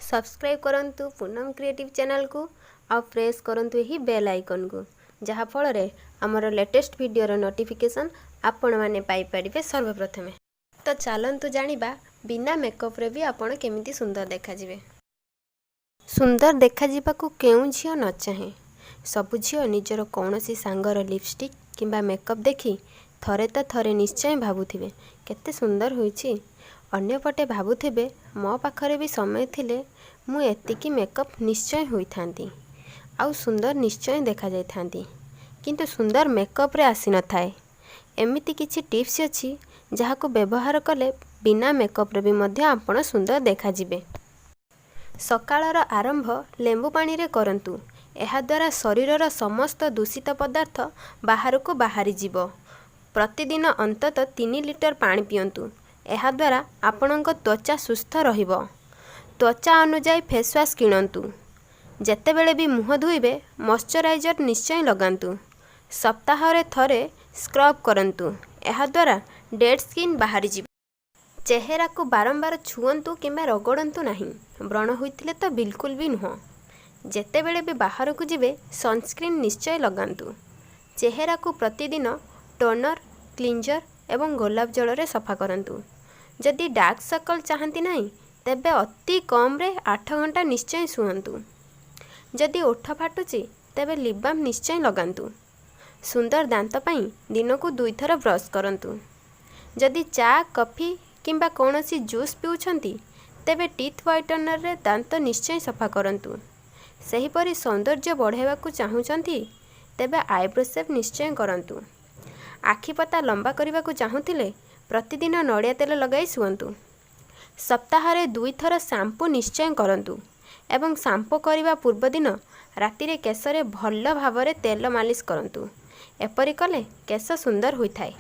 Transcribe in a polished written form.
Subscribe କରନ୍ତୁ Punam creative ଚ୍ୟାନେଲକୁ ଆଉ ପ୍ରେସ୍ କରନ୍ତୁ ଏହି ବେଲ୍ ଆଇକନ୍କୁ, ଯାହାଫଳରେ ଆମର ଲେଟେଷ୍ଟ ଭିଡ଼ିଓର ନୋଟିଫିକେସନ୍ ଆପଣମାନେ ପାଇପାରିବେ ସର୍ବପ୍ରଥମେ। ତ ଚାଲନ୍ତୁ ଜାଣିବା, ବିନା ମେକଅପ୍ରେ ବି ଆପଣ କେମିତି ସୁନ୍ଦର ଦେଖାଯିବେ। ସୁନ୍ଦର ଦେଖାଯିବାକୁ କେଉଁ ଝିଅ ନ ଚାହେଁ? ସବୁ ଝିଅ ନିଜର କୌଣସି ସାଙ୍ଗର ଲିପଷ୍ଟିକ୍ କିମ୍ବା ମେକଅପ୍ ଦେଖି ଥରେ ତ ଥରେ ନିଶ୍ଚୟ ଭାବୁଥିବେ, କେତେ ସୁନ୍ଦର ହୋଇଛି। ଅନ୍ୟପଟେ ଭାବୁଥିବେ, ମୋ ପାଖରେ ବି ସମୟ ଥିଲେ ମୁଁ ଏତିକି ମେକଅପ୍ ନିଶ୍ଚୟ ହୋଇଥାନ୍ତି ଆଉ ସୁନ୍ଦର ନିଶ୍ଚୟ ଦେଖାଯାଇଥାନ୍ତି। କିନ୍ତୁ ସୁନ୍ଦର ମେକଅପ୍ରେ ଆସିନଥାଏ। ଏମିତି କିଛି ଟିପ୍ସ ଅଛି, ଯାହାକୁ ବ୍ୟବହାର କଲେ ବିନା ମେକଅପ୍ରେ ବି ମଧ୍ୟ ଆପଣ ସୁନ୍ଦର ଦେଖାଯିବେ। ସକାଳର ଆରମ୍ଭ ଲେମ୍ବୁ ପାଣିରେ କରନ୍ତୁ। ଏହାଦ୍ୱାରା ଶରୀରର ସମସ୍ତ ଦୂଷିତ ପଦାର୍ଥ ବାହାରକୁ ବାହାରିଯିବ। ପ୍ରତିଦିନ ଅନ୍ତତଃ 3 ଲିଟର ପାଣି ପିଅନ୍ତୁ। ଏହାଦ୍ୱାରା ଆପଣଙ୍କ ତ୍ୱଚା ସୁସ୍ଥ ରହିବ। ତ୍ୱଚା ଅନୁଯାୟୀ ଫେସ୍ୱାଶ୍ କିଣନ୍ତୁ। ଯେତେବେଳେ ବି ମୁହଁ ଧୋଇବେ, ମଶ୍ଚରାଇଜର୍ ନିଶ୍ଚୟ ଲଗାନ୍ତୁ। ସପ୍ତାହରେ ଥରେ ସ୍କ୍ରବ୍ କରନ୍ତୁ। ଏହାଦ୍ୱାରା ଡେଡ୍ ସ୍କିନ୍ ବାହାରିଯିବ। ଚେହେରାକୁ ବାରମ୍ବାର ଛୁଅନ୍ତୁ କିମ୍ବା ରଗଡ଼ନ୍ତୁ ନାହିଁ। ବ୍ରଣ ହୋଇଥିଲେ ତ ବିଲକୁଲ ବି ନୁହଁ। ଯେତେବେଳେ ବି ବାହାରକୁ ଯିବେ, ସନସ୍କ୍ରିନ୍ ନିଶ୍ଚୟ ଲଗାନ୍ତୁ। ଚେହେରାକୁ ପ୍ରତିଦିନ ଟୋନର୍, କ୍ଲିଞ୍ଜର୍ ଏବଂ ଗୋଲାପ ଜଳରେ ସଫା କରନ୍ତୁ। ଯଦି ଡାର୍କ ସର୍କଲ୍ ଚାହାନ୍ତି ନାହିଁ, ତେବେ ଅତି କମ୍ରେ 8 ଘଣ୍ଟା ନିଶ୍ଚୟ ଶୁଅନ୍ତୁ। ଯଦି ଓଠ ଫାଟୁଛି, ତେବେ ଲିପ୍ ବାମ୍ ନିଶ୍ଚୟ ଲଗାନ୍ତୁ। ସୁନ୍ଦର ଦାନ୍ତ ପାଇଁ ଦିନକୁ ଦୁଇଥର ବ୍ରଶ୍ କରନ୍ତୁ। ଯଦି ଚା, କଫି କିମ୍ବା କୌଣସି ଜୁସ୍ ପିଉଛନ୍ତି, ତେବେ ଟିଥ୍ ହ୍ୱାଇଟନର୍ରେ ଦାନ୍ତ ନିଶ୍ଚୟ ସଫା କରନ୍ତୁ। ସେହିପରି ସୌନ୍ଦର୍ଯ୍ୟ ବଢ଼ାଇବାକୁ ଚାହୁଁଛନ୍ତି, ତେବେ ଆଇବ୍ରୋ ସେଭ୍ ନିଶ୍ଚୟ କରନ୍ତୁ। ଆଖିପତା ଲମ୍ବା କରିବାକୁ ଚାହୁଁଥିଲେ ପ୍ରତିଦିନ ନଡ଼ିଆ ତେଲ ଲଗାଇ ଶୁଅନ୍ତୁ। ସପ୍ତାହରେ ଦୁଇଥର ସାମ୍ପୁ ନିଶ୍ଚୟ କରନ୍ତୁ ଏବଂ ସାମ୍ପୁ କରିବା ପୂର୍ବଦିନ ରାତିରେ କେଶରେ ଭଲ ଭାବରେ ତେଲ ମାଲିସ କରନ୍ତୁ। ଏପରି କଲେ କେଶ ସୁନ୍ଦର ହୋଇଥାଏ।